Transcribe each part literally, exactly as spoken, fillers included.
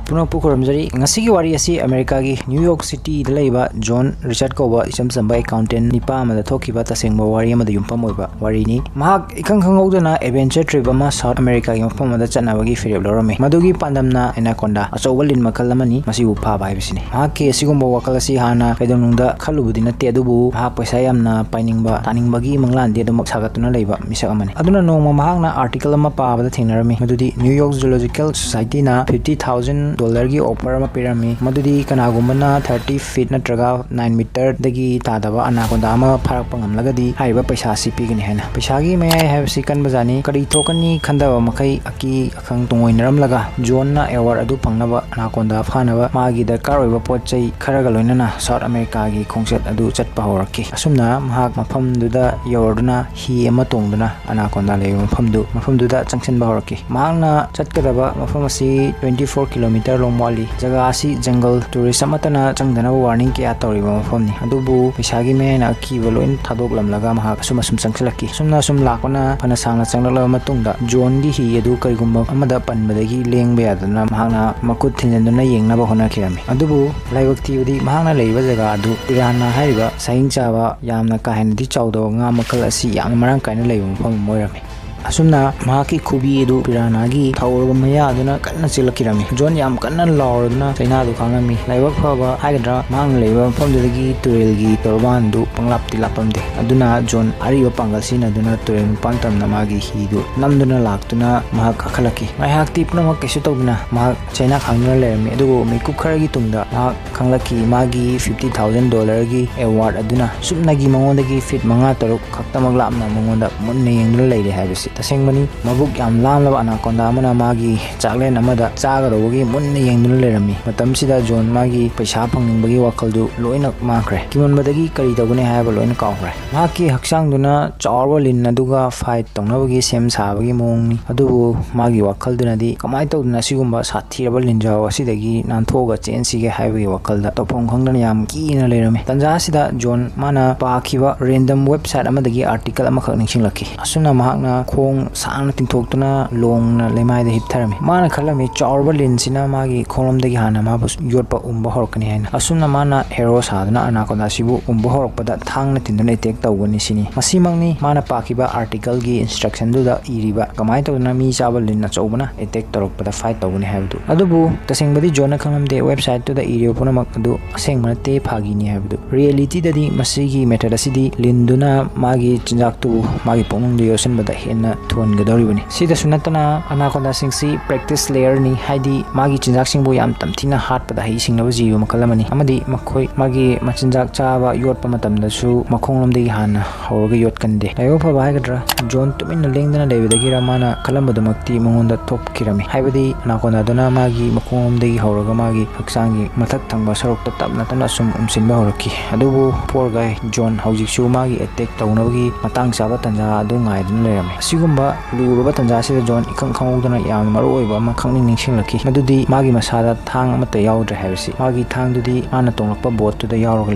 ꯄꯨꯝꯅꯃꯛꯄꯨ ꯈꯨꯔꯨꯝꯖꯔꯤ꯫ ꯉꯁꯤꯒꯤ ꯋꯥꯔꯤ ꯑꯁꯤ ꯑꯃꯦꯔꯤꯀꯥꯒꯤ ꯅ꯭ꯌꯨ ꯌꯣꯔꯛ ꯁꯤꯇꯤꯗ ꯂꯩꯕ ꯖꯣꯟ ꯔꯤꯆꯥꯔꯗ ꯀꯧꯕ ꯏꯆꯝ ꯆꯝꯕ ꯑꯦꯀꯥꯎꯟꯇꯦꯟ ꯅꯤꯄꯥ ꯑꯃꯗ ꯊꯣꯛꯈꯤꯕ ꯇꯁꯦꯡꯕ ꯋꯥꯔꯤ ꯑꯃꯗ ꯌꯨꯝꯐꯝ ꯑꯣꯏꯕ ꯋꯥꯔꯤꯅꯤ꯫ ꯃꯍꯥꯛ ꯏꯈꯪ ꯈꯪꯍꯧꯗꯅ ꯑꯦꯗꯚꯦꯟꯆꯔ ꯇ꯭ꯔꯤꯞ ꯑꯃ ꯁꯥꯎꯠ ꯑꯃꯦꯔꯤꯀꯥꯒꯤ ꯃꯐꯝ ꯑꯃꯗ ꯆꯠꯅꯕꯒꯤ ꯐꯤꯔꯦꯞ ꯂꯧꯔꯝꯃꯤ꯫ ꯃꯗꯨꯒꯤ ꯄꯥꯟꯗꯝꯅ ꯑꯦꯅꯥꯀꯣꯟꯗꯥ, ꯑꯆꯧꯕ ꯂꯤꯟ ꯃꯈꯜ ꯑꯃꯅꯤ, ꯃꯁꯤꯕꯨ ꯐꯥꯕ ꯍꯥꯏꯕꯁꯤꯅꯤ꯫ ꯃꯍꯥꯛꯀꯤ ꯑꯁꯤꯒꯨꯝꯕ ꯋꯥꯈꯜ ꯑꯁꯤ ꯍꯥꯟꯅ ꯀꯩꯗꯧꯅꯨꯡꯗ ꯈꯜꯂꯨꯕꯗꯤ ꯅꯠꯇꯦ, ꯑꯗꯨꯕꯨ ꯃꯍꯥꯛ ꯄꯩꯁꯥ ꯌꯥꯝꯅ ꯄꯥꯏꯅꯤꯡꯕ, ꯇꯥꯅꯤꯡꯕꯒꯤ ꯃꯪꯂꯥꯟꯗꯤ ꯑꯗꯨꯃꯛ ꯁꯥꯒꯠꯇꯨꯅ ꯂꯩꯕ ꯃꯤꯁꯛ ꯑꯃꯅꯤ꯫ ꯑꯗꯨꯅ ꯅꯣꯡꯃ ꯃꯍꯥꯛꯅ ꯑꯥꯔꯇꯤꯀꯜ ꯑꯃ ꯄꯥꯕꯗ ꯊꯦꯡꯅꯔꯝꯃꯤ, ꯃꯗꯨꯗꯤ New York zoological society fifty thousand ꯗꯣꯂꯔꯒꯤ ꯑꯣꯐꯔ ꯑꯃ ꯄꯤꯔꯝꯃꯤ, ꯃꯗꯨꯗꯤ ꯀꯅꯥꯒꯨꯝꯕꯅ ꯊꯥꯔꯇꯤ ꯐꯤꯠ ꯅꯠꯇ꯭ꯔꯒ ꯅꯥꯏꯟ ꯃꯤꯇꯔꯗꯒꯤ ꯇꯥꯗꯕ ꯑꯅꯥꯀꯣꯟꯗꯥ ꯑꯃ ꯐꯥꯔꯛꯄ ꯉꯝꯂꯒꯗꯤ ꯍꯥꯏꯔꯤꯕ ꯄꯩꯁꯥ ꯑꯁꯤ ꯄꯤꯒꯅꯤ ꯍꯥꯏꯅ꯫ ꯄꯩꯁꯥꯒꯤ ꯃꯌꯥꯏ ꯍꯥꯏꯕꯁꯤ ꯀꯟꯕꯖꯥꯠꯅꯤ꯫ ꯀꯔꯤ ꯊꯣꯛꯀꯅꯤ ꯈꯟꯊꯕ ꯃꯈꯩ ꯑꯀꯤ ꯑꯈꯪ ꯇꯨꯡꯑꯣꯏꯅꯔꯝꯂꯒ ꯖꯣꯟꯅ ꯑꯦꯋꯥꯔꯗ ꯑꯗꯨ ꯐꯪꯅꯕ, ꯑꯅꯥꯀꯣꯟꯗꯥ ꯐꯥꯅꯕ ꯃꯥꯒꯤ ꯗꯔꯀꯥꯔ ꯑꯣꯏꯕ ꯄꯣꯠ ꯆꯩ ꯈꯔꯒ ꯂꯣꯏꯅꯅ ꯁꯥꯎꯠ ꯑꯃꯦꯔꯤꯀꯥꯒꯤ ꯈꯣꯡꯆꯠ ꯑꯗꯨ ꯆꯠꯄ ꯍꯧꯔꯛꯈꯤ꯫ ꯑꯁꯨꯝꯅ ꯃꯍꯥꯛ ꯃꯐꯝꯗꯨꯗ ꯌꯧꯔꯗꯨꯅ ꯍꯤ ꯑꯃ ꯇꯣꯡꯗꯨꯅ ꯑꯅꯥꯀꯣꯟꯗꯥ ꯂꯩꯕ ꯃꯐꯝꯗꯨ, ꯃꯐꯝꯗꯨꯗ ꯆꯪꯁꯤꯟꯕ ꯍꯧꯔꯛꯈꯤ꯫ ꯃꯍꯥꯛꯅ ꯆꯠꯀꯗꯕ ꯃꯐꯝ ꯑꯁꯤ ꯇ꯭ꯋꯦꯟꯇꯤ ꯐꯣꯔ ꯀꯤꯂꯣꯃꯤꯇꯔ ꯂꯣꯝ ꯋꯥꯠꯂꯤ꯫ ꯖꯒꯥ ꯑꯁꯤ ꯖꯪꯒꯜ, ꯇꯨꯔꯤꯁ ꯑꯃꯠꯇꯅ ꯆꯪꯗꯅꯕ ꯋꯥꯔꯅꯤꯡ ꯀꯌꯥ ꯇꯧꯔꯤꯕ ꯃꯐꯝꯅꯤ꯫ ꯑꯗꯨꯕꯨ ꯄꯩꯁꯥꯒꯤ ꯃꯌꯥꯏꯅ ꯑꯀꯤꯕ ꯂꯣꯏꯅ ꯊꯥꯗꯣꯛꯂꯝꯂꯒ ꯃꯍꯥꯛ ꯑꯁꯨꯝ ꯑꯁꯨꯝ ꯆꯪꯁꯤꯜꯂꯛꯈꯤ꯫ ꯑꯁꯨꯝꯅ ꯑꯁꯨꯝ ꯂꯥꯛꯄꯅ ꯐꯅ ꯁꯥꯡꯅ ꯆꯪꯂꯛꯂꯕ ꯃꯇꯨꯡꯗ ꯖꯣꯟꯒꯤ ꯍꯤ ꯑꯗꯨ ꯀꯔꯤꯒꯨꯝꯕ ꯑꯃꯗ ꯄꯟꯕꯗꯒꯤ ꯂꯦꯡꯕ ꯌꯥꯗꯗꯨꯅ ꯃꯍꯥꯛꯅ ꯃꯈꯨꯠ ꯊꯤꯟꯖꯤꯟꯗꯨꯅ ꯌꯦꯡꯅꯕ ꯍꯣꯠꯅꯈꯤꯔꯝꯃꯤ꯫ ꯑꯗꯨꯕꯨ ꯂꯥꯏꯕꯛ ꯊꯤꯕꯗꯤ ꯃꯍꯥꯛꯅ ꯂꯩꯔꯤꯕ ꯖꯒꯥ ꯑꯗꯨ ꯄꯤꯔꯥꯟꯅꯥ ꯍꯥꯏꯔꯤꯕ ꯁꯥꯍꯤꯡ ꯆꯥꯕ ꯌꯥꯝꯅ ꯀꯥ ꯍꯦꯟꯅꯗꯤ ꯆꯥꯎꯗꯕ ꯉꯥ ꯃꯈꯜ ꯑꯁꯤ ꯌꯥꯝꯅ ꯃꯔꯥꯡ ꯀꯥꯏꯅ ꯂꯩꯕ ꯃꯐꯝ ꯑꯃ ꯑꯣꯏꯔꯝꯃꯤ꯫ ꯑꯁꯨꯝꯅ ꯃꯍꯥꯛꯀꯤ ꯈꯨꯕꯤ ꯑꯗꯨ ꯄꯤꯔꯥꯟꯅꯥꯒꯤ ꯊꯧꯔꯕ ꯃꯌꯥ ꯑꯗꯨꯅ ꯀꯟꯅ ꯆꯤꯛꯂꯛꯈꯤꯔꯝꯃꯤ꯫ ꯖꯣꯟ ꯌꯥꯝ ꯀꯟꯅ ꯂꯥꯎꯔꯗꯨꯅ ꯆꯩꯅꯥꯗꯨ ꯈꯥꯡꯂꯝꯃꯤ꯫ ꯂꯥꯏꯕꯛ ꯐꯕ ꯍꯥꯏꯒꯗ꯭ꯔꯥ, ꯃꯍꯥꯛꯅ ꯂꯩꯕ ꯃꯐꯝꯗꯨꯗꯒꯤ ꯇꯨꯔꯦꯜꯒꯤ ꯇꯣꯔꯕꯥꯟꯗꯨ ꯄꯪꯂꯥꯞꯇꯤ ꯂꯥꯞꯄꯝꯗꯦ꯫ ꯑꯗꯨꯅ ꯖꯣꯟ ꯑꯔꯤꯕ ꯄꯥꯡꯒꯜ ꯁꯤꯖꯤꯟꯅꯗꯨꯅ ꯇꯨꯔꯦꯜ ꯃꯄꯥꯟ ꯇꯝꯅ ꯃꯥꯒꯤ ꯍꯤꯗꯨ ꯅꯝꯗꯨꯅ ꯂꯥꯛꯇꯨꯅ ꯃꯍꯥꯛ ꯀꯥꯈꯠꯂꯛꯈꯤ꯫ ꯉꯥꯏꯍꯥꯛꯇꯤ ꯄꯨꯝꯅꯃꯛ ꯀꯩꯁꯨ ꯇꯧꯗꯅ ꯃꯍꯥꯛ ꯆꯩꯅꯥ ꯈꯥꯡꯗꯨꯅ ꯂꯩꯔꯝꯃꯤ꯫ ꯑꯗꯨꯕꯨ ꯃꯤꯀꯨꯞ ꯈꯔꯒꯤ ꯇꯨꯡꯗ ꯃꯍꯥꯛ ꯈꯪꯂꯛꯈꯤ꯫ ꯃꯥꯒꯤ ꯐꯤꯐꯇꯤ ꯊꯥꯎꯖꯟ ꯗꯣꯂꯔꯒꯤ ꯑꯦꯋꯥꯔꯗ ꯑꯗꯨꯅ ꯁꯨꯞꯅꯒꯤ ꯃꯉꯣꯟꯗꯒꯤ ꯐꯤꯠ ꯃꯉꯥ ꯇꯔꯨꯛ ꯈꯛꯇꯃꯛ ꯂꯥꯞꯅ ꯃꯉꯣꯟꯗ ꯃꯨꯟꯅ ꯌꯦꯡꯗꯨꯅ ꯂꯩꯔꯦ ꯍꯥꯏꯕꯁꯤ ꯇꯁꯦꯡꯕꯅꯤ꯫ ꯃꯕꯨꯛ ꯌꯥꯝ ꯂꯥꯝꯂꯕ ꯑꯅꯥꯀꯣꯟꯗꯥ ꯑꯃꯅ ꯃꯥꯒꯤ ꯆꯥꯛꯂꯦꯟ ꯑꯃꯗ ꯆꯥꯒꯗꯧꯕꯒꯤ ꯃꯨꯟꯅ ꯌꯦꯡꯗꯨꯅ ꯂꯩꯔꯝꯃꯤ꯫ ꯃꯇꯝꯁꯤꯗ ꯖꯣꯟ ꯃꯥꯒꯤ ꯄꯩꯁꯥ ꯐꯪꯅꯤꯡꯕꯒꯤ ꯋꯥꯈꯜꯗꯨ ꯂꯣꯏꯅ ꯃꯥꯡꯈ꯭ꯔꯦ꯫ ꯀꯤꯃꯟꯕꯗꯒꯤ ꯀꯔꯤ ꯇꯧꯒꯅꯤ ꯍꯥꯏꯕ ꯂꯣꯏꯅ ꯀꯥꯎꯈ꯭ꯔꯦ꯫ ꯃꯍꯥꯛꯀꯤ ꯍꯛꯆꯥꯡꯗꯨꯅ ꯆꯥꯎꯔꯕ ꯂꯤꯟ ꯑꯗꯨꯒ ꯐꯥꯏꯠ ꯇꯧꯅꯕꯒꯤ ꯁꯦꯝ ꯁꯥꯕꯒꯤ ꯃꯑꯣꯡꯅꯤ꯫ ꯑꯗꯨꯕꯨ ꯃꯥꯒꯤ ꯋꯥꯈꯜꯗꯨꯅꯗꯤ ꯀꯃꯥꯏꯅ ꯇꯧꯗꯅ ꯑꯁꯤꯒꯨꯝꯕ ꯁꯥꯊꯤꯔꯕ ꯂꯤꯟꯖꯥꯎ ꯑꯁꯤꯗꯒꯤ ꯅꯥꯟꯊꯣꯛꯑꯒ ꯆꯦꯟꯁꯤꯒꯦ ꯍꯥꯏꯕꯒꯤ ꯋꯥꯈꯜꯗ ꯇꯧꯐꯝ ꯈꯪꯗꯅ ꯌꯥꯝ ꯀꯤꯅ ꯂꯩꯔꯝꯃꯤ꯫ ꯇꯟꯖꯥ ꯑꯁꯤꯗ ꯖꯣꯟ ꯃꯥꯅ ꯄꯥꯈꯤꯕ ꯔꯦꯟꯗꯝ ꯋꯦꯕꯁꯥꯏꯠ ꯑꯃꯗꯒꯤ ꯑꯥꯔꯇꯤꯀꯜ ꯑꯃꯈꯛ ꯅꯤꯡꯁꯤꯡꯂꯛꯈꯤ꯫ ꯑꯁꯨꯝꯅ ꯃꯍꯥꯛꯅ ꯈꯣꯡ ꯁꯥꯡꯅ ꯇꯤꯡꯊꯣꯛꯇꯨꯅ ꯂꯣꯡꯅ ꯂꯩꯃꯥꯏꯗ ꯍꯤꯞꯊꯔꯝꯃꯤ꯫ ꯃꯥꯅ ꯈꯜꯂꯝꯃꯤ ꯆꯥꯎꯔꯕ ꯂꯤꯟꯁꯤꯅ ꯃꯥꯒꯤ ꯈꯣꯡꯂꯣꯝꯗꯒꯤ ꯍꯥꯟꯅ ꯃꯥꯕꯨ ꯌꯣꯠꯄ ꯎꯝꯕ ꯍꯧꯔꯛꯀꯅꯤ ꯍꯥꯏꯅ꯫ ꯑꯁꯨꯝꯅ ꯃꯥꯅ ꯍꯦꯔꯣ ꯁꯥꯗꯨꯅ ꯑꯅꯥꯀꯣꯟꯗꯥꯁꯤꯕꯨ ꯎꯝꯕ ꯍꯧꯔꯛꯄꯗ ꯊꯥꯡꯅ ꯊꯤꯟꯗꯨꯅ ꯑꯦꯇꯦꯛ ꯇꯧꯒꯅꯤ ꯁꯤꯅꯤ꯫ ꯃꯁꯤꯃꯛꯅꯤ ꯃꯥꯅ ꯄꯥꯈꯤꯕ ꯑꯥꯔꯇꯤꯀꯜꯒꯤ ꯏꯟꯁꯇ꯭ꯔꯛꯁꯟꯗꯨꯗ ꯏꯔꯤꯕ ꯀꯃꯥꯏꯅ ꯇꯧꯗꯅ ꯃꯤ ꯆꯥꯕ ꯂꯤꯟ ꯑꯆꯧꯕꯅ ꯑꯦꯇꯦꯛ ꯇꯧꯔꯛꯄꯗ ꯐꯥꯏꯠ ꯇꯧꯒꯅꯤ ꯍꯥꯏꯕꯗꯨ꯫ ꯑꯗꯨꯕꯨ ꯇꯁꯦꯡꯕꯗꯤ ꯖꯣꯟꯅ ꯈꯪꯂꯝꯗꯦ ꯋꯦꯕꯁꯥꯏꯠꯇꯨꯗ ꯏꯔꯤꯕ ꯄꯨꯝꯅꯃꯛ ꯑꯗꯨ ꯑꯁꯦꯡꯕ ꯅꯠꯇꯦ, ꯐꯥꯒꯤꯅꯤ ꯍꯥꯏꯕꯗꯨ꯫ ꯔꯤꯌꯦꯂꯤꯇꯤꯗꯗꯤ ꯃꯁꯤꯒꯤ ꯃꯦꯊꯗ ꯑꯁꯤꯗꯤ ꯂꯤꯟꯗꯨꯅ ꯃꯥꯒꯤ ꯆꯤꯟꯖꯥꯛꯇꯨ ꯃꯥꯒꯤ ꯄꯨꯛꯅꯨꯡꯗ ꯌꯣꯠꯁꯤꯟꯕꯗ ꯍꯦꯟꯅ ꯊꯨꯍꯟꯒꯗꯧꯔꯤꯕꯅꯤ꯫ ꯁꯤꯗꯁꯨ ꯅꯠꯇꯅ ꯑꯅꯥꯀꯣꯟꯗꯥꯁꯤꯡꯁꯤ ꯄ꯭ꯔꯦꯛꯇꯤꯁ ꯂꯦꯌꯔꯅꯤ, ꯍꯥꯏꯗꯤ ꯃꯥꯒꯤ ꯆꯤꯟꯖꯥꯛꯁꯤꯡꯕꯨ ꯌꯥꯝ ꯇꯝꯊꯤꯅ ꯍꯥꯠꯄꯗ ꯍꯩ ꯁꯤꯡꯂꯕ ꯖꯤꯕ ꯃꯈꯜ ꯑꯃꯅꯤ, ꯑꯃꯗꯤ ꯃꯈꯣꯏ ꯃꯥꯒꯤ ꯃꯆꯤꯟꯖꯥꯛ ꯆꯥꯕ ꯌꯣꯠꯄ ꯃꯇꯝꯗꯁꯨ ꯃꯈꯣꯡꯂꯣꯝꯗꯒꯤ ꯍꯥꯟꯅ ꯍꯧꯔꯒ ꯌꯣꯠꯀꯟꯗꯦ꯫ ꯂꯥꯏꯕꯛ ꯐꯕ ꯍꯥꯏꯒꯗ꯭ꯔꯥ, ꯖꯣꯟ ꯇꯨꯃꯤꯟꯅ ꯂꯦꯡꯗꯅ ꯂꯩꯕꯗꯒꯤꯔ ꯃꯥꯅ ꯈꯜꯂꯝꯕꯗꯨꯃꯛꯇꯤ ꯃꯉꯣꯟꯗ ꯊꯣꯛꯈꯤꯔꯝꯃꯤ, ꯍꯥꯏꯕꯗꯤ ꯑꯅꯥꯀꯣꯟꯗꯥꯗꯨꯅ ꯃꯥꯒꯤ ꯃꯈꯣꯡꯂꯣꯝꯗꯒꯤ ꯍꯧꯔꯒ ꯃꯥꯒꯤ ꯍꯛꯆꯥꯡꯒꯤ ꯃꯊꯛ ꯊꯪꯕ ꯁꯔꯨꯛꯇ ꯇꯞꯅ ꯇꯞꯅ ꯁꯨꯝ ꯎꯝꯁꯤꯟꯕ ꯍꯧꯔꯛꯈꯤ꯫ ꯑꯗꯨꯕꯨ ꯄꯣꯔ ꯒꯥꯏ ꯖꯣꯟ ꯍꯧꯖꯤꯛꯁꯨ ꯃꯥꯒꯤ ꯑꯦꯇꯦꯛ ꯇꯧꯅꯕꯒꯤ ꯃꯇꯥꯡ ꯆꯥꯕ ꯇꯥꯟꯖꯥ ꯑꯗꯨ ꯉꯥꯏꯗꯨꯅ ꯂꯩꯔꯝꯃꯤ꯫ ꯑꯁꯤꯒꯨꯝꯕ ꯂꯨꯔꯕ ꯇꯥꯟꯖꯥ ꯑꯁꯤꯗ ꯖꯣꯟ ꯏꯈꯪ ꯈꯪꯍꯧꯗꯅ ꯌꯥꯝꯅ ꯃꯔꯨ ꯑꯣꯏꯕ ꯑꯃ ꯈꯪꯅꯤꯡ ꯅꯤꯡꯁꯤꯡꯂꯛꯈꯤ, ꯃꯗꯨꯗꯤ ꯃꯥꯒꯤ ꯃꯁꯥꯗ ꯊꯥꯡ ꯑꯃꯠꯇ ꯌꯥꯎꯗ꯭ꯔꯦ ꯍꯥꯏꯕꯁꯤ꯫ ꯃꯥꯒꯤ ꯊꯥꯡꯗꯨꯗꯤ ꯃꯥꯅ ꯇꯣꯡꯂꯛꯄ ꯕꯣꯠꯇꯨꯗ ꯌꯥꯎꯔꯒ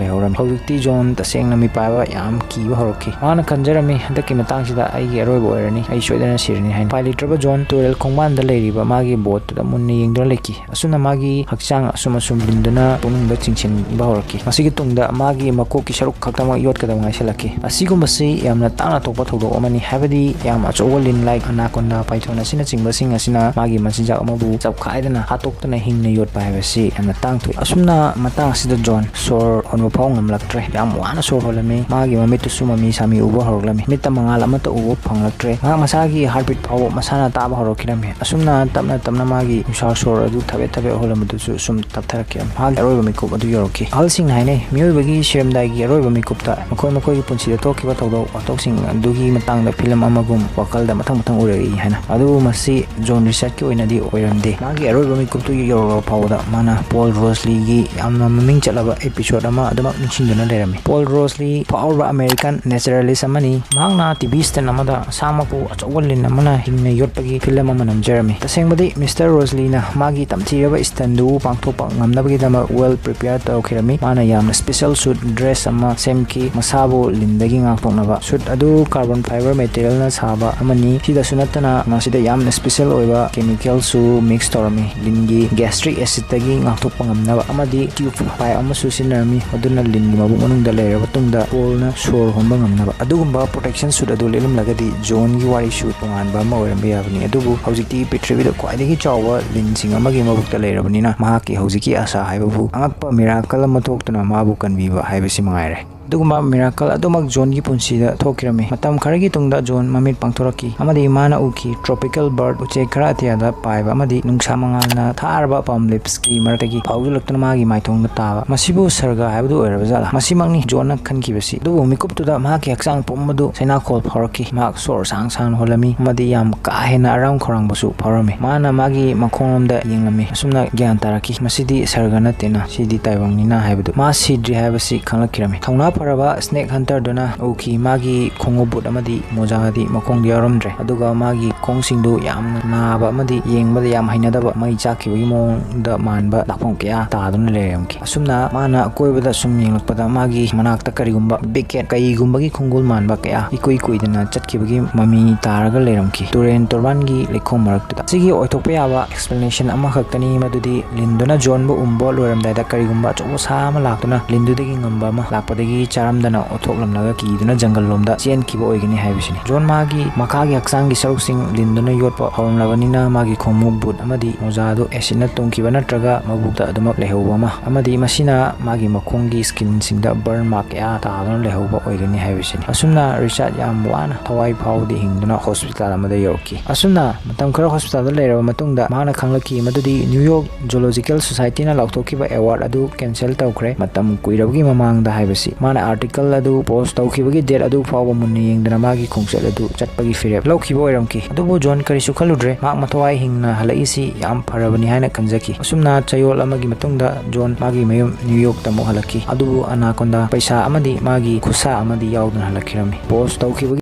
ꯂꯩꯍꯧꯔꯝꯃꯤ꯫ ꯍꯧꯖꯤꯛꯇꯤ ꯖꯣꯟ ꯇꯁꯦꯡꯅ ꯃꯤꯄꯥꯏꯕ ꯌꯥꯝ ꯀꯤꯕ ꯍꯧꯔꯛꯈꯤ꯫ ꯃꯥꯅ ꯈꯟꯖꯔꯝꯃꯤ, "ꯍꯟꯗꯛꯀꯤ ꯃꯇꯥꯡꯁꯤꯗ ꯑꯩꯒꯤ ꯑꯔꯣꯏꯕ ꯑꯣꯏꯔꯅꯤ, ꯑꯩ ꯁꯣꯏꯗꯅ ꯁꯤꯔꯅꯤ" ꯍꯥꯏꯅ꯫ ꯎꯄꯥꯏ ꯂꯩꯇ꯭ꯔꯕ ꯖꯣꯟ ꯇꯨꯔꯦꯜ ꯈꯣꯡꯕꯥꯟꯗ ꯂꯩꯔꯤꯕ ꯃꯥꯒꯤ ꯕꯣꯠꯇꯨꯗ ꯃꯨꯟꯅ ꯌꯦꯡꯗꯨꯅ ꯂꯩꯈꯤ꯫ ꯑꯁꯨꯝꯅ ꯃꯥꯒꯤ ꯍꯛꯆꯥꯡ ꯑꯁꯨꯝ ꯑꯁꯨꯝ ꯂꯤꯟꯗꯨꯅ ꯄꯨꯛꯅꯨꯡꯗ ꯆꯤꯡꯁꯤꯟꯕ ꯍꯧꯔꯛꯈꯤ꯫ ꯃꯁꯤꯒꯤ ꯇꯨꯡꯗ ꯃꯥꯒꯤ ꯃꯀꯣꯛꯀꯤ ꯁꯔꯨꯛ ꯈꯛꯇꯃꯛ ꯌꯣꯠꯀꯗꯕ ꯉꯥꯏꯁꯤꯜꯂꯛꯈꯤ꯫ ꯑꯁꯤꯒꯨꯝꯕꯁꯤ ꯌꯥꯝꯅ ꯇꯥꯡꯅ ꯊꯣꯛꯄ ꯊꯧꯗꯣꯛ ꯑꯃꯅꯤ, ꯍꯥꯏꯕꯗꯤ ꯌꯥꯝ ꯑꯆꯧꯕ ꯂꯤꯟ ꯂꯥꯏꯛ ꯑꯅꯥꯀꯣꯟꯗꯥ, ꯄꯥꯏꯊꯣꯟ ꯑꯁꯤꯅꯆꯤꯡꯕꯁꯤꯡ ꯑꯁꯤꯅ ꯃꯥꯒꯤ ꯃꯆꯤꯟꯖꯥꯛ ꯑꯃꯕꯨ ꯆꯞꯈꯥꯏꯗꯅ ꯍꯥꯠꯇꯣꯛꯇꯨꯅ ꯍꯤꯡꯅ ꯌꯣꯠꯄ ꯍꯥꯏꯕꯁꯤ ꯌꯥꯝꯅ ꯇꯥꯡ ꯊꯣꯛꯏ꯫ ꯑꯁꯨꯝꯅ ꯃꯇꯥꯡ ꯑꯁꯤꯗ ꯖꯣꯟ ꯁꯣꯔ ꯍꯣꯟꯕ ꯐꯥꯎ ꯉꯝꯂꯛꯇ꯭ꯔꯦ꯫ ꯌꯥꯝ ꯋꯥꯅ ꯁꯣꯔ ꯍꯣꯜꯂꯝꯃꯤ꯫ ꯃꯥꯒꯤ ꯃꯃꯤꯠꯇꯁꯨ ꯃꯃꯤ ꯁꯥꯃꯤ ꯎꯕ ꯍꯧꯔꯛꯂꯝꯃꯤ꯫ ꯃꯤꯠꯇ ꯃꯉꯥꯜ ꯑꯃꯠꯇ ꯎꯕ ꯐꯪꯂꯛꯇ꯭ꯔꯦ꯫ ꯃꯍꯥꯛ ꯃꯁꯥꯒꯤ ꯍꯥꯔꯠꯕꯤꯠ ꯐꯥꯎꯕ ꯃꯁꯥꯅ ꯇꯥꯕ ꯍꯧꯔꯛꯈꯤꯔꯝꯃꯤ꯫ ꯑꯁꯨꯝꯅ ꯇꯞꯅ ꯇꯞꯅ ꯃꯥꯒꯤ ꯅꯨꯡꯁꯥ ꯁꯣꯔ ꯑꯗꯨ ꯊꯕꯦꯠ ꯊꯕꯦꯠ ꯍꯣꯜꯂꯝꯕꯗꯨꯁꯨ ꯁꯨꯝ ꯇꯞꯊꯔꯛꯈꯤꯔꯝꯃꯤ꯫ ꯃꯍꯥꯛꯀꯤ ꯑꯔꯣꯏꯕ ꯃꯤꯀꯨꯞ ꯑꯗꯨ ꯌꯧꯔꯛꯈꯤ꯫ ꯑꯍꯜꯁꯤꯡꯅ ꯍꯥꯏꯅꯩ, ꯃꯤꯑꯣꯏꯕꯒꯤ ꯁꯤꯔꯝꯗꯥꯏꯒꯤ ꯑꯔꯣꯏꯕ ꯃꯤꯀꯨꯞꯇ ꯃꯈꯣꯏ ꯃꯈꯣꯏꯒꯤ ꯄꯨꯟꯁꯤꯗ ꯊꯣꯛꯈꯤꯕ ꯊꯧꯗꯣꯛ ꯋꯥꯊꯣꯛꯁꯤꯡ ꯑꯗꯨꯒꯤ ꯃꯇꯥꯡꯗ ꯐꯤꯂꯝ ꯑꯃꯒꯨꯝ ꯋꯥꯈꯜꯗ ꯃꯊꯪ ꯃꯊꯪ ꯎꯔꯛꯏ ꯍꯥꯏꯅ꯫ ꯑꯗꯨꯕꯨ ꯃꯁꯤ ꯖꯣꯟ ꯔꯤꯆꯥꯔꯗꯀꯤ ꯑꯣꯏꯅꯗꯤ ꯑꯣꯏꯔꯝꯗꯦ꯫ ꯃꯥꯒꯤ ꯑꯔꯣꯏꯕ ꯃꯤꯀꯨꯞꯇꯨ ꯌꯧꯔꯛꯂꯕ ꯐꯥꯎꯕꯗ ꯃꯥꯅ ꯄꯣꯜ ꯔꯣꯁꯂꯤꯒꯤ ꯌꯥꯝꯅ ꯃꯃꯤꯡ ꯆꯠꯂꯕ ꯑꯦꯄꯤꯁꯣꯗ ꯑꯃ ꯑꯗꯨꯃꯛ ꯅꯤꯡꯁꯤꯡꯗꯨꯅ ꯂꯩꯔꯝꯃꯤ꯫ ꯄꯣꯜ ꯔꯣꯁꯂꯤ ꯐꯥꯎꯔꯕ ꯑꯃꯦꯔꯤꯀꯟ ꯅꯦꯆꯔꯦꯂꯤꯁ ꯑꯃꯅꯤ꯫ ꯃꯍꯥꯛꯅ ꯇꯤ ꯚꯤ ꯁ꯭ꯇꯟ ꯑꯃꯗ ꯁꯥꯃꯛꯄꯨ ꯑꯆꯧꯕ ꯂꯤꯟ ꯑꯃꯅ ꯍꯤꯡꯅ ꯌꯣꯠꯄꯒꯤ ꯐꯤꯂꯝ ꯑꯃ ꯅꯝꯖꯔꯝꯃꯤ꯫ ꯇꯁꯦꯡꯕꯗꯤ ꯃꯤꯁꯇꯔ ꯔꯣꯁꯂꯤꯅ ꯃꯥꯒꯤ ꯇꯝꯊꯤꯔꯕ ꯁ꯭ꯇꯟꯗꯨ ꯄꯥꯡꯊꯣꯛꯄ ꯉꯝꯅꯕꯒꯤꯗꯃꯛ ꯋꯦꯜ ꯄ꯭ꯔꯤꯄꯦꯌꯔ ꯇꯧꯈꯤꯔꯝꯃꯤ꯫ ꯃꯥꯅ ꯌꯥꯝꯅ ꯁ꯭ꯄꯦꯁꯦꯜ ꯁꯨꯠ ꯗ꯭ꯔꯦꯁ ꯑꯃ ꯁꯦꯝꯈꯤ, ꯃꯁꯥꯕꯨ ꯂꯤꯟꯗꯒꯤ ꯉꯥꯛꯊꯣꯛꯅꯕ꯫ ꯁꯨꯠ ꯑꯗꯨ ꯀꯥꯔꯕꯣꯟ ꯐꯥꯏꯕꯔ ꯃꯦꯇꯔꯤꯌꯦꯜꯅ ꯁꯥꯕ ꯑꯃꯅꯤ꯫ ꯁꯤꯗꯁꯨ ꯅꯠꯇꯅ ꯃꯁꯤꯗ ꯌꯥꯝꯅ special ꯑꯣꯏꯕ chemical ꯁꯨ mix ꯇꯧꯔꯝꯃꯤ, ꯂꯤꯟꯒꯤ gastric acid ꯇꯒꯤ ꯉꯥꯛꯊꯣꯛꯄ ꯉꯝꯅꯕ꯫ ꯑꯃꯗꯤ tube pipe ꯑꯃꯁꯨ ꯁꯤꯖꯤꯟꯅꯔꯝꯃꯤ, ꯃꯗꯨꯅ ꯂꯤꯟꯒꯤ ꯃꯕꯨꯛ ꯃꯅꯨꯡꯗ ꯂꯩꯔꯕ ꯃꯇꯨꯡꯗ ꯀꯣꯜꯅ ꯁꯣꯔ ꯍꯣꯟꯕ ꯉꯝꯅꯕ꯫ ꯑꯗꯨꯒꯨꯝꯕ protection suit ꯑꯗꯨ ꯂꯤꯠꯂꯝꯂꯒꯗꯤ ꯖꯣꯟꯒꯤ ꯋꯥꯔꯤꯁꯨ ꯇꯣꯉꯥꯟꯕ ꯑꯃ ꯑꯣꯏꯔꯝꯕ ꯌꯥꯕꯅꯤ꯫ ꯑꯗꯨꯕꯨ ꯍꯧꯖꯤꯛꯇꯤ ꯄ꯭ꯔꯤꯊꯤꯕꯤꯗ ꯈ꯭ꯋꯥꯏꯗꯒꯤ ꯆꯥꯎꯕ ꯂꯤꯟꯁꯤꯡ ꯑꯃꯒꯤ ꯃꯕꯨꯛꯇ ꯂꯩꯔꯕꯅꯤꯅ, ꯃꯍꯥꯛꯀꯤ ꯍꯧꯖꯤꯛꯀꯤ ꯑꯁꯥ ꯍꯥꯏꯕꯕꯨ ꯑꯉꯛꯄ miracle ꯑꯃ ꯊꯣꯛꯇꯨꯅ ꯃꯥꯕꯨ ꯀꯟꯕꯤꯕ ꯍꯥꯏꯕꯁꯤ ꯃꯉꯥꯏꯔꯦ꯫ ꯑꯗꯨꯒꯨꯝꯕ miracle ꯑꯗꯨꯃꯛ ꯖꯣꯟꯒꯤ ꯄꯨꯟꯁꯤꯗ ꯊꯣꯛꯈꯤꯔꯝꯃꯤ꯫ ꯃꯇꯝ ꯈꯔꯒꯤ ꯇꯨꯡꯗ ꯖꯣꯟ ꯃꯃꯤꯠ ꯄꯥꯡꯊꯣꯔꯛꯈꯤ ꯑꯃꯗꯤ ꯃꯥꯅ ꯎꯈꯤ tropical bird, ꯎꯆꯦꯛ ꯈꯔ ꯑꯇꯤꯌꯥꯗ ꯄꯥꯏꯕ ꯑꯃꯗꯤ ꯅꯨꯡꯁꯥ ꯃꯉꯥꯜꯅ ꯊꯥꯔꯕ palm leaves ꯀꯤ ꯃꯔꯛꯇꯒꯤ ꯐꯥꯎꯖꯤꯜꯂꯛꯇꯨꯅ ꯃꯥꯒꯤ ꯃꯥꯏꯊꯣꯡꯗ ꯇꯥꯕ꯫ ꯃꯁꯤꯕꯨ ꯁꯔꯒ ꯍꯥꯏꯕꯗꯨ ꯑꯣꯏꯔꯕ ꯖꯥꯠꯂꯥ? ꯃꯁꯤꯃꯛꯅꯤ ꯖꯣꯟꯅ ꯈꯟꯈꯤꯕꯁꯤ꯫ ꯑꯗꯨꯕꯨ ꯃꯤꯀꯨꯞꯇꯨꯗ ꯃꯍꯥꯛꯀꯤ ꯍꯛꯆꯥꯡ ꯄꯨꯝꯕꯗꯨ ꯆꯩꯅꯥꯈꯣꯜ ꯐꯥꯎꯔꯛꯈꯤ꯫ ꯃꯍꯥꯛ ꯁꯣꯔ ꯁꯥꯡ ꯁꯥꯡꯅ ꯍꯣꯜꯂꯝꯃꯤ ꯑꯃꯗꯤ ꯌꯥꯝ ꯀꯥ ꯍꯦꯟꯅ ꯑꯔꯥꯝ ꯈꯧꯔꯥꯡꯕꯁꯨ ꯐꯥꯎꯔꯝꯃꯤ꯫ ꯃꯥꯅ ꯃꯥꯒꯤ ꯃꯈꯣꯡꯂꯣꯝꯗ ꯌꯦꯡꯂꯝꯃꯤ꯫ ꯑꯁꯨꯝꯅ ꯒ꯭ꯌꯥꯟ ꯇꯥꯔꯛꯈꯤ, ꯃꯁꯤꯗꯤ ꯁꯔꯒ ꯅꯠꯇꯦꯅ, ꯁꯤꯗꯤ ꯇꯥꯏꯕꯪꯅꯤꯅ ꯍꯥꯏꯕꯗꯨ꯫ ꯃꯥ ꯁꯤꯗ꯭ꯔꯤ ꯍꯥꯏꯕꯁꯤ ꯈꯪꯂꯛꯈꯤꯔꯝꯃꯤ꯫ ꯊꯧꯅꯥ ꯐꯔꯕ snake hunter ꯗꯨꯅ ꯎꯈꯤ, ꯃꯥꯒꯤ ꯈꯣꯡꯎꯞ ꯕꯨꯠ ꯑꯃꯗꯤ ꯃꯣꯖꯥꯗꯤ ꯃꯈꯣꯡꯗ ꯌꯥꯎꯔꯝꯗ꯭ꯔꯦ꯫ ꯑꯗꯨꯒ ꯃꯥꯒꯤ ꯈꯣꯡꯁꯤꯡꯗꯨ ꯌꯥꯝꯅ ꯅꯥꯕ ꯑꯃꯗꯤ ꯌꯦꯡꯕꯗ ꯌꯥꯝ ꯍꯩꯅꯗꯕ ꯃꯩ ꯆꯥꯛꯈꯤꯕꯒꯤ ꯃꯑꯣꯡꯗ ꯃꯥꯟꯕ ꯂꯥꯛꯐꯝ ꯀꯌꯥ ꯇꯥꯗꯨꯅ ꯂꯩꯔꯝꯈꯤ꯫ ꯑꯁꯨꯝꯅ ꯃꯥꯅ ꯑꯀꯣꯏꯕꯗ ꯁꯨꯝ ꯌꯦꯡꯂꯛꯄꯗ ꯃꯥꯒꯤ ꯃꯅꯥꯛꯇ ꯀꯔꯤꯒꯨꯝꯕ big cat, ꯀꯩꯒꯨꯝꯕꯒꯤ ꯈꯣꯡꯒꯨꯜ ꯃꯥꯟꯕ ꯀꯌꯥ ꯏꯀꯨꯏ ꯀꯨꯏꯗꯅ ꯆꯠꯈꯤꯕꯒꯤ ꯃꯃꯤ ꯇꯥꯔꯒ ꯂꯩꯔꯝꯈꯤ꯫ ꯇꯨꯔꯦꯟ ꯇꯣꯔꯕꯥꯟꯒꯤ ꯂꯩꯈꯣꯝ ꯃꯔꯛꯇꯨꯗ꯫ ꯁꯤꯒꯤ ꯑꯣꯏꯊꯣꯛꯄ ꯌꯥꯕ explanation ꯑꯃꯈꯛꯇꯅꯤ, ꯃꯗꯨꯗꯤ ꯂꯤꯟꯗꯨꯅ ꯖꯣꯟꯕꯨ ꯎꯝꯕ ꯂꯣꯏꯔꯝꯗꯥꯏꯗ ꯀꯔꯤꯒꯨꯝꯕ ꯑꯆꯧꯕ ꯁꯥ ꯑꯃ ꯂꯥꯛꯇꯨꯅ ꯂꯤꯟꯗꯨꯗꯒꯤ ꯉꯝꯕ ꯑꯃ ꯂꯥꯛꯄꯗꯒꯤ ꯆꯥꯔꯝꯗꯅ ꯑꯣꯊꯣꯛꯂꯝꯂꯒ ꯀꯤꯗꯨꯅ ꯖꯪꯒꯜ ꯂꯣꯝꯗ ꯆꯦꯟꯈꯤꯕ ꯑꯣꯏꯒꯅꯤ ꯍꯥꯏꯕꯁꯤꯅꯤ꯫ ꯖꯣꯟ ꯃꯥꯒꯤ ꯃꯈꯥꯒꯤ ꯍꯛꯆꯥꯡꯒꯤ ꯁꯔꯨꯛꯁꯤꯡ ꯂꯤꯟꯗꯨꯅ ꯌꯣꯠꯄ ꯍꯧꯔꯝꯂꯕꯅꯤꯅ ꯃꯥꯒꯤ ꯈꯣꯡꯎꯞ ꯕꯨꯠ ꯑꯃꯗꯤ ꯃꯣꯖꯥꯗꯨ acid ꯅ ꯇꯨꯝꯈꯤꯕ ꯅꯠꯇ꯭ꯔꯒ ꯃꯕꯨꯛꯇ ꯑꯗꯨꯃꯛ ꯂꯩꯍꯧꯕ ꯑꯃ ꯑꯃꯗꯤ ꯃꯁꯤꯅ ꯃꯥꯒꯤ ꯃꯈꯣꯡꯒꯤ skin ꯁꯤꯡꯗ burn mark ꯀꯌꯥ ꯇꯥꯗꯨꯅ ꯂꯩꯍꯧꯕ ꯑꯣꯏꯒꯅꯤ ꯍꯥꯏꯕꯁꯤꯅꯤ꯫ ꯑꯁꯨꯝꯅ ꯔꯤꯆꯥꯔꯗ ꯌꯥꯝ ꯋꯥꯅ ꯊꯋꯥꯏ ꯐꯥꯎꯕꯗꯤ ꯍꯤꯡꯗꯨꯅ hospital ꯑꯃꯗ ꯌꯧꯔꯛꯈꯤ꯫ ꯑꯁꯨꯝꯅ ꯃꯇꯝ ꯈꯔ hospital ꯗ ꯂꯩꯔꯕ ꯃꯇꯨꯡꯗ ꯃꯍꯥꯛꯅ ꯈꯪꯂꯛꯈꯤ ꯃꯗꯨꯗꯤ New York Zoological Society ꯅ ꯂꯥꯎꯊꯣꯛꯈꯤꯕ award ꯑꯗꯨ cancel ꯇꯧꯈ꯭ꯔꯦ ꯃꯇꯝ ꯀꯨꯏꯔꯕꯒꯤ ꯃꯃꯥꯡꯗ ꯍꯥꯏꯕꯁꯤ꯫ ꯃꯥꯅ article ꯑꯗꯨ post ꯇꯧꯈꯤꯕꯒꯤ date ꯑꯗꯨ ꯐꯥꯎꯕ ꯃꯨꯟꯅ ꯌꯦꯡꯗꯅ ꯃꯥꯒꯤ ꯈꯣꯡꯆꯠ ꯑꯗꯨ ꯆꯠꯄꯒꯤ ꯐꯤꯔꯦꯞ ꯂꯧꯈꯤꯕ ꯑꯣꯏꯔꯝꯈꯤ꯫ ꯑꯗꯨꯕꯨ ꯖꯣꯟ ꯀꯔꯤꯁꯨ ꯈꯜꯂꯨꯗ꯭ꯔꯦ꯫ ꯃꯍꯥꯛ ꯃꯊꯋꯥꯏ ꯍꯤꯡꯅ ꯍꯜꯂꯛꯏꯁꯤ ꯌꯥꯝ ꯐꯔꯕꯅꯤ ꯍꯥꯏꯅ ꯈꯟꯖꯈꯤ꯫ ꯑꯁꯨꯝꯅ ꯆꯌꯣꯜ ꯑꯃꯒꯤ ꯃꯇꯨꯡꯗ ꯖꯣꯟ ꯃꯥꯒꯤ ꯃꯌꯨꯝ New York ꯇ ꯑꯃꯨꯛ ꯍꯜꯂꯛꯈꯤ꯫ ꯑꯗꯨꯕꯨ anaconda ꯄꯩꯁꯥ ꯑꯃꯗꯤ ꯃꯥꯒꯤ ꯈꯨꯠꯁꯥ ꯑꯃꯗꯤ ꯌꯥꯎꯗꯅ ꯍꯜꯂꯛꯈꯤꯔꯝꯃꯤ꯫ Post ꯇꯧꯈꯤꯕꯒꯤ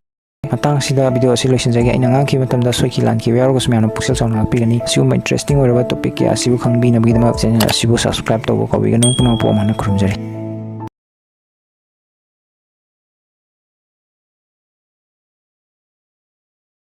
ꯃꯇꯥꯡꯁꯤꯗ video ꯑꯁꯤ ꯂꯣꯏꯁꯤꯟꯖꯒꯦ꯫ ꯑꯩꯅ ꯉꯥꯡꯈꯤꯕ ꯃꯇꯝꯗ ꯁꯣꯏꯈꯤ ꯂꯥꯟꯈꯤꯕ ꯌꯥꯎꯔꯒꯁꯨ ꯃꯌꯥꯝꯅ ꯄꯨꯛꯆꯦꯜ ꯆꯥꯎꯅ ꯉꯥꯛꯄꯤꯒꯅꯤ꯫ ꯑꯁꯤꯒꯨꯝꯕ interesting ꯑꯣꯏꯔꯕ topic ꯀꯌꯥ ꯑꯁꯤꯕꯨ ꯈꯪꯕꯤꯅꯕꯒꯤꯗꯃꯛ channel ꯑꯁꯤꯕꯨ subscribe ꯇꯧꯕ ꯀꯥꯎꯕꯤꯒꯅꯨ꯫ ꯄꯨꯝꯅꯃꯛꯄꯨ ꯑꯃꯨꯛ ꯍꯟꯅ ꯈꯨꯔꯨꯝꯖꯔꯤ꯫